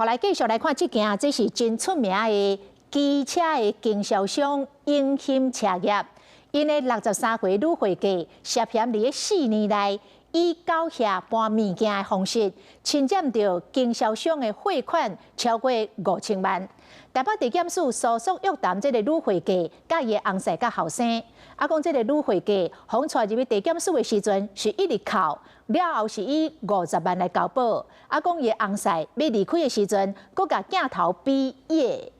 好，來繼續來看這件，這是真出名的機車的經銷商永興車業，𪜶的63歲女會計涉嫌佇咧4年內以繳械搬物件的方式，侵佔著經銷商的貨款超過5000萬。台北地檢署訴訟約談這个女會計，佮伊的翁婿佮後生。啊，講這个女會計予𪜶帶入去地檢署的時陣，是一直哭，了後是以50萬來交保。啊，講伊的翁婿欲離開的時陣，閣共鏡頭比耶。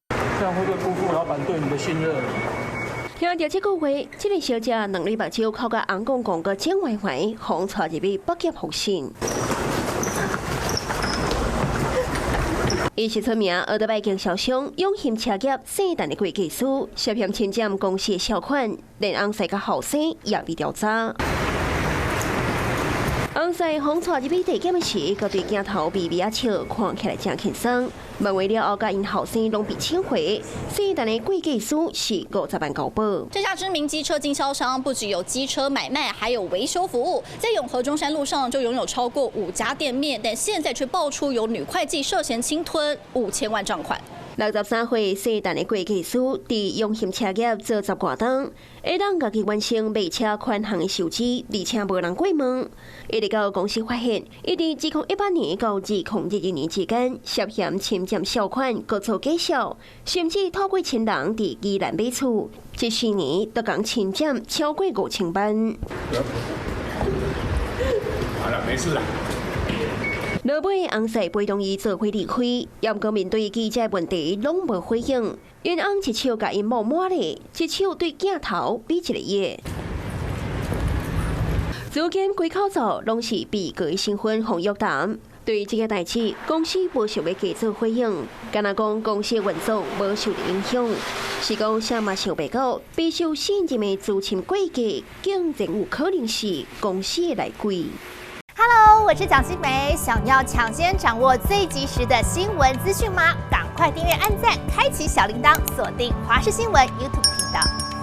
這樣會不會辜負老闆對你的信任？聽著這句話，這个小姐兩粒目睭哭甲紅摃摃，閣腫歪歪，予𪜶帶入去北檢複審。伊是出名奧多擺經銷商永興車業聖誕的會計師，涉嫌侵佔公司的銷款，連翁婿佮後生也被調查。翁婿予𪜶帶入去地檢的時，閣對鏡頭微微仔笑，看起來誠輕鬆。問話了後，佮𪜶後生攏被請回。聖誕的會計師是50萬交保。這家知名機車經銷商不只有機車買賣，還有維修服務，在永和中山路上就擁有超過五家店面，但現在卻爆出有女會計涉嫌侵吞5000萬賬款。63歲姓陳的會計師，佇永興車業做十外冬，會當家己完成賣車款項的收支，而且無人過問。一直到公司發現，伊佇2018年到2022年之間，涉嫌侵佔銷款、閣做假數，甚至透過親人佇宜蘭買厝，這4年都共侵佔超過5000萬。好了，沒事啦。落尾翁婿陪同伊做伙離開，猶毋過面對記者問題攏無回應。𪜶翁一手共𪜶某抹咧，一手對鏡頭比一个耶。如今規口罩攏是被告的身份予約談，對這个代誌，公司無想欲加做回應，敢若講公司運作無受著影響，是講啥嘛想袂到，備受信任的資深會計，竟然有可能是公司的內鬼。 Hello，我是蔣新梅，想要搶先掌握最及時的新聞資訊嗎？趕快訂閱、按讚、開啟小鈴鐺，鎖定華視新聞 YouTube 頻道。